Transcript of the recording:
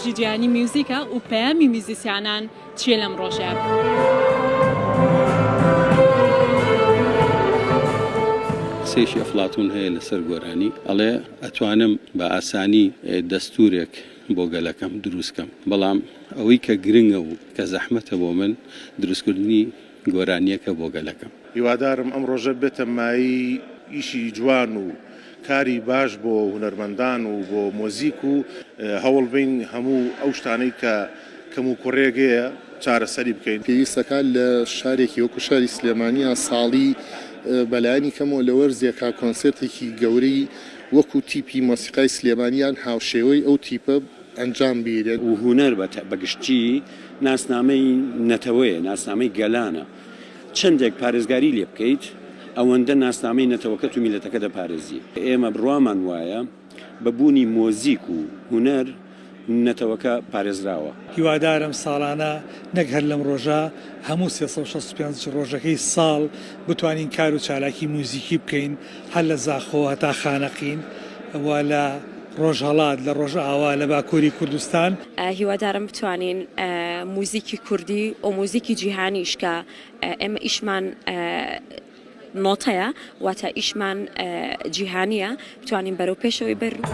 ڕۆژی جیهانی میوزیکە و پەیامی میوزیسیانان چییە لەم ڕۆژە؟ قسەیەکی ئەفلاتون هەیە لەسەر گۆرانی ئەڵێ ئەتوانم بە ئاسانی دەستورێک بۆ گەلەکەم دروست کەم بەڵام ئەوەی کە گرنگە و کە زەحمەتە بۆ من دروستکردنی گۆرانیەکە بۆ گەلەکەم. هیوادارم ئەم ڕۆژە ببێتە مایەی ئیشی جوان و کاری باش بۆ هونەرمەندان و بۆ مۆزیک و هەوڵ بەین هەموو ئەو شتانەی کە کەموکوڕیەک هەیە چارەسەری بکەین. پێویستەکات لە شارێکی وەکو شاری سلێمانیا ساڵی بەلایەنی کەمەوە لە وەرزێکا کۆنسێرتێکی گەورەی وەکو تیپی مۆسیقای سلێمانی یان هاوشێوەی ئەو تیپە ئەنجام بیرێت. و هونەر بە گشتی ناسنامەی نەتەوەیە، ناسنامەی گەلانە. چەندێک پارێزگاری لێ بکەیت، ئەوەندە ناسنامەی نەتەوەکەت و میللەتەکە دەپارێزی. ئێمە بڕوامان وایە بە بوونی مۆزیک و هونەر نەتەوەکە پارێزراوە. هیوادارم ساڵانە نەک هەر لەم ڕۆژە، هەموو 365 ڕۆژەکەی ساڵ بتوانین کار و چالاکی موزیکی بکەین، هەر لە زاخۆ هەتا خانەقین و لە ڕۆژهەڵات، لە ڕۆژئاوا، لە باکووری کوردستان. هیوادارم بتوانین موزیکی کوردی و موزیکی جیهانیش کە ئێمە ئیشمان نۆتەیە واتە ئیشمان جیهانیە بتوانین بەرەو پێشەوەی بەرین.